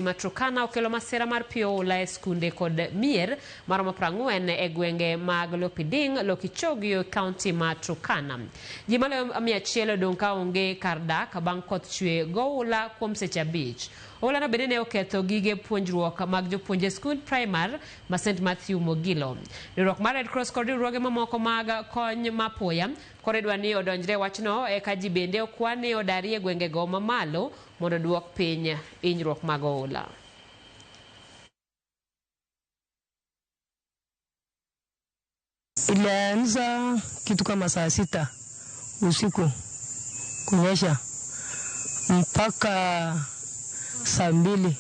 Ma Turkana okelo masira mar pi oula e skunde kod mier maromo 40 e gwenge mag Lopiding, Lokichogio e kaunti ma Turkana. Ji maloyo 100 odong' ka onge kar dak bang' koth chwe goula kuom seche 5. Oulano bende ne oketho gige puonjruok mag jopuonje e skund primar ma St. Matthew Mogilo. Riwruok mar Red Cross kod riwruoge mamoko mag kony ma apoya koro idwa ni odonjre e wachno eka ji bende okwa ni odarie gwengego mamalo mondo oduok piny hinyruok mag oula. Ilianza kitu kama saa 6 usiku kunyesha mpaka saa 2.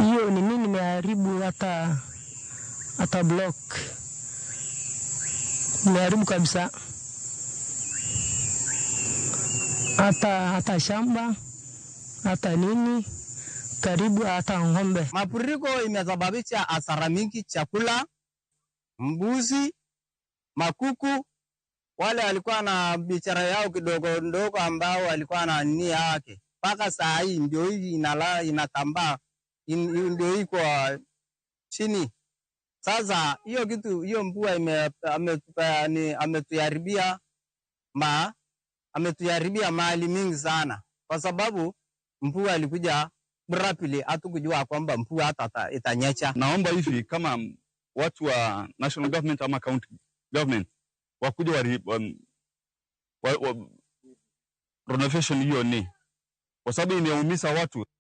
Hiyo ni nini imeharibu hata block. Imeharibu kabisa. Hata shamba, hata nini, karibu hata ng'ombe. Mafuriko imesababisha hasara mingi, chakula, mbuzi, makuku, wale walikuwa na biashara yao kidogo ndogo ambao walikuwa na nia yake. Mpaka saa hii ndio hii inatambaa, ndio hii kwa chini. Sasa hiyo kitu, hiyo mvua ametuharibia mali mingi sana, kwa sababu mvua ilikuja rapidly, hatukujua kwamba mvua hata itanyesha. Naomba hivi kama watu wa national government ama county government wakuja renovation hiyo ni kwa sababu imeumiza watu.